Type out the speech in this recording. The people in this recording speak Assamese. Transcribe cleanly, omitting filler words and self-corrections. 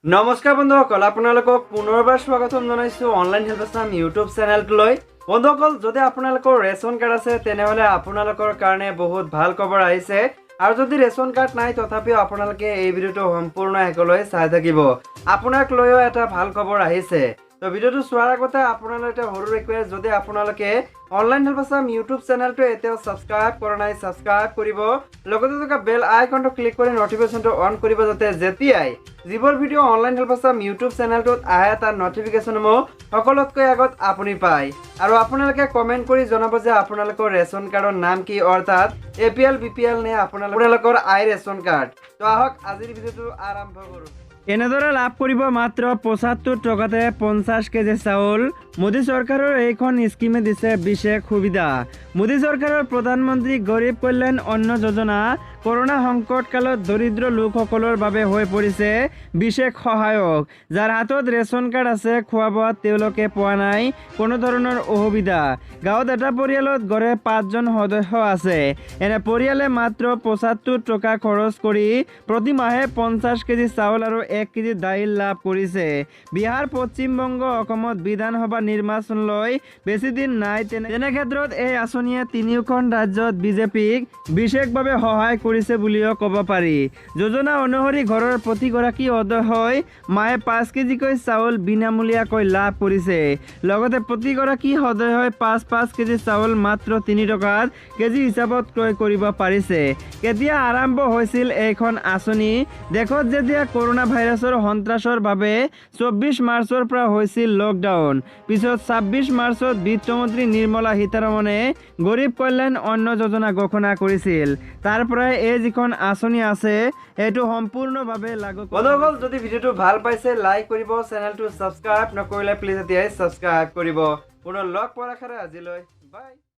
নমস্কাৰ বন্ধুসকল, আপোনালোকক পুনৰবাৰ স্বাগতম জনাইছোঁ অনলাইন হেল্প আছাম ইউটিউব চেনেলটোলৈ। বন্ধুসকল, যদি আপোনালোকৰ ৰেচন কাৰ্ড আছে, তেনেহ'লে আপোনালোকৰ কাৰণে বহুত ভাল খবৰ আহিছে। আৰু যদি ৰেচন কাৰ্ড নাই, তথাপিও আপোনালোকে এই ভিডিঅ'টো সম্পূৰ্ণ শেষলৈ চাই থাকিব, আপোনাক লৈও এটা ভাল খবৰ আহিছে। তো ভিডিঅ'টো চোৱাৰ আগতে আপোনালোক এটা সৰু ৰিকুৱেষ্ট, যদি আপোনালোকে অনলাইন হেল্প আছাম ইউটিউব চেনেলটো এতিয়াও ছাবস্ক্ৰাইব কৰা নাই, ছাবস্ক্ৰাইব কৰিব, লগতে থকা বেল আইকনটো ক্লিক কৰি নটিফিকেশ্যনটো অন কৰিব, যাতে যেতিয়াই যিবোৰ video' online help Assam YouTube চেনেলটোত আহে, তাৰ নটিফিকেশ্যনসমূহ সকলোতকৈ আগত আপুনি পায়। আৰু আপোনালোকে কমেণ্ট কৰি জনাব যে আপোনালোকৰ ৰেচন কাৰ্ডৰ নাম কি, অৰ্থাৎ এপিএল, বিপিএল নে আপোনালোকৰ আই ৰেচন কাৰ্ড। তো আহক, আজিৰ ভিডিঅ'টো আৰম্ভ কৰোঁ। এনেদৰে লাভ কৰিব মাত্ৰ 75 টকাতে 50 কেজি চাউল। মোদী চৰকাৰৰ এইখন স্কিমে দিছে বিশেষ সুবিধা। মোদী চৰকাৰৰ প্ৰধানমন্ত্ৰী গৰীব কল্যাণ অন্ন যোজনা কৰোণা সংকটকালত দৰিদ্ৰ লোকসকলৰ বাবে হৈ পৰিছে বিশেষ সহায়ক। যাৰ হাতত ৰেচন কাৰ্ড আছে, খোৱা বোৱাত তেওঁলোকে পোৱা নাই কোনো ধৰণৰ অসুবিধা। গাঁৱত এটা পৰিয়ালত গড়ে পাঁচজন সদস্য আছে। এনে পৰিয়ালে মাত্ৰ 75 টকা খৰচ কৰি প্ৰতি মাহে 50 কেজি চাউল আৰু 1 কেজি দাইল লাভ কৰিছে। বিহাৰ, পশ্চিমবংগ, অসমত বিধানসভা নিৰ্বাচনলৈ বেছি দিন নাই। তেনে ক্ষেত্ৰত এই আঁচনিয়ে তিনিওখন ৰাজ্যত বিজেপিক বিশেষভাৱে সহায় কৰিছে বুলিও ক'ব পাৰি। যোজনা অনুসৰি ঘৰৰ প্ৰতিগৰাকী সদস্যই মাহে 5 কেজিকৈ চাউল বিনামূলীয়াকৈ লাভ কৰিছে। লগতে প্ৰতিগৰাকী সদস্যই 5 5 কেজি চাউল মাত্ৰ 3 টকাত কেজি হিচাপত ক্ৰয় কৰিব পাৰিছে। কেতিয়া আৰম্ভ হৈছিল এইখন আঁচনি? দেশত যেতিয়া কৰোণা ভাইৰাছৰ সন্ত্ৰাসৰ বাবে 24 মাৰ্চৰ পৰা হৈছিল লকডাউন, পিছত 26 মাৰ্চত বিত্তমন্ত্ৰী নিৰ্মলা সীতাৰমণে গৰীব কল্যাণ অন্ন যোজনা ঘোষণা কৰিছিল। তাৰ পৰাই এই যিখন আঁচনি আছে, এইটো সম্পূৰ্ণভাৱে লাগু। বন্ধুসকল, যদি ভিডিঅ'টো ভাল পাইছে, লাইক কৰিব। চেনেলটো ছাবস্ক্ৰাইব নকৰিলে প্লিজ এতিয়াই ছাবস্ক্ৰাইব কৰিব। পুনৰ লগ পোৱাৰ আশাৰে আজিলৈ বাই।